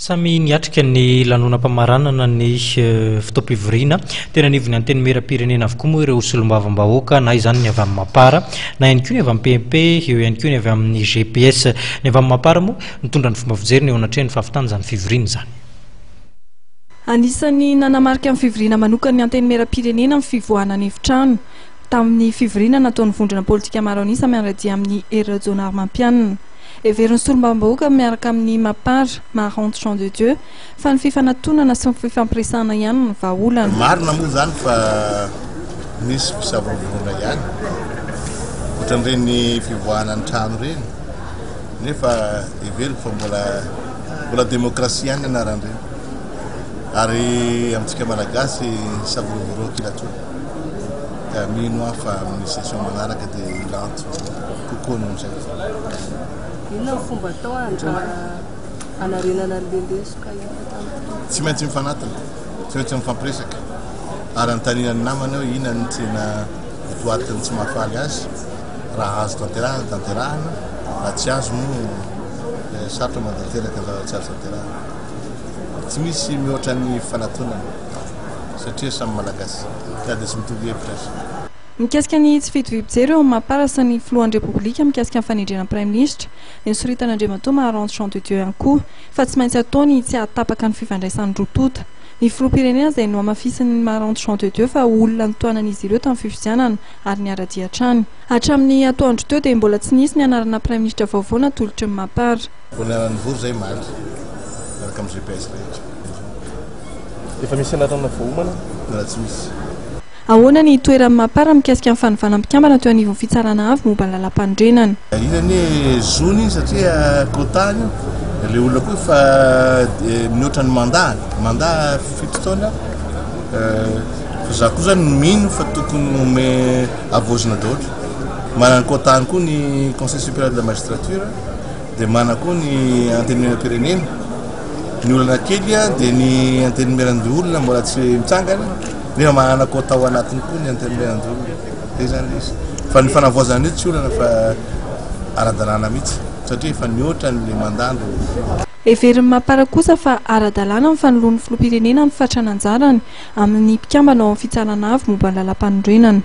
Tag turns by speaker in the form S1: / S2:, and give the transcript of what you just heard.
S1: Samy niatrika ny lanonam-pamaranana ny fotoam-pivoriana teny anivon'ny Antenimierampirenena avokoa moa ireo solombavambahoaka na izany ny avy amin'ny Mapar na ihany koa ny avy amin'ny PMP, eo ihany koa ny avy amin'ny GPS. Ny avy amin'ny Mapar moa nitondra ny fomba fijeriny eo anatrehan'ny fahavitana izany fivoriana izany.
S2: Anisan'ny nanamarika ny fivoriana manokan'ny Antenimierampirenena ny fivoahana ny efitrano tamin'ny fivoriana nataon'ny vondrona politika maro an'isa miara-dia amin'i Hery Rajaonarimampianina. Heverin'ny solombavambahoaka miaraka amin'ny Mapar, Maharante Jean de Dieu, fa ny fifanatonana sy ny fifampiresahana ihany no vahaolana.
S3: Marina moa izany fa nisy fisavorovoroana ihany, ohatran'ireny fivoahana ny trano ireny, nefa heveriko fa mbola mbola demokrasia ihany ny anaran'ireny, ary amintsika Malagasy savorovoroa kila-tsoa. Ka mino aho fa amin'ny session manaraka dia hilanto kokoa noho izay.
S4: Inona ny fomba atao hanarenana an'ilay lesoka hita tamin'ny
S3: Tsy maintsy mifanatona, tsy maintsy mifampiresaka ary anontaniana ny namana hoe inona no tena votoatiny tsy mahafaly azy, raha azo tanterahina tanterahina, raha tsy azo moa sarotra manatanteraka ny zavatra tsy azo tanterahina. Tsy misy mihoatra ny fanatonana. satria samy Malagasy na dia tsy mitovy hevitra aza.
S2: Mikasika ny tsy fitoviam-pijery eo amin'ny Mapar sy ny filohan'ny Repoblika mikasika ny fanendrena ny Praiminisitra, dia nosoritan'Andriamatoa Maharante Jean de Dieu ihany koa fa tsy maintsy atao ny tsy hahatapaka ny fifandraisan'ny roa tonta. Ny filoham-pirenena izay nohamafisin'ny Maharante Jean de Dieu fa olona notohanan'izy ireo tamin'ny fifidianana ary niara-dia hatrany. Hatramin'ny atoandro teo dia mbola tsy nisy ny anarana Praiminisitra vaovao natolotry ny Mapar.
S3: Vao niara-nivory izay omaly miaraka amin'ny GPS rehetra.
S5: Efa misy anarana voaomana?
S3: Mbola tsy misy.
S2: Ahoana ny toeran'ny Mapar mikasika ny fanovana mpikambana teo anivon'ny Fitsarana Avo momba ny Lalàmpanorenana?
S3: Iny anie zony iny satria quota io, le olona koa efa mihoatra ny mandat, mandat fito taona, fa za koa zany mino fa tokony ome havaozina daholo, manana ny quota-ny koa ny conseil supérieur de la magistrature, dia manana koa ny antenimierampirenena. Ny olana kely dia ny antenimierandoholona mbola tsy mitsangana nefa manana quota ao anatiny koa ny antenimierandoholona. Zay zany ilay izy. Fa ny fanavaozana an'io tsy olana fa ara-dalàna mihitsy satria efa nihoatra ny mandat ny olona.
S2: Heverin'ny Mapar kosa fa ara-dalàna ny fanoloan'ny filoham-pirenena ny fatran'anjarany amin'ny mpikambana ao amin'ny Fitsarana Avo momba ny Lalàmpanorenana.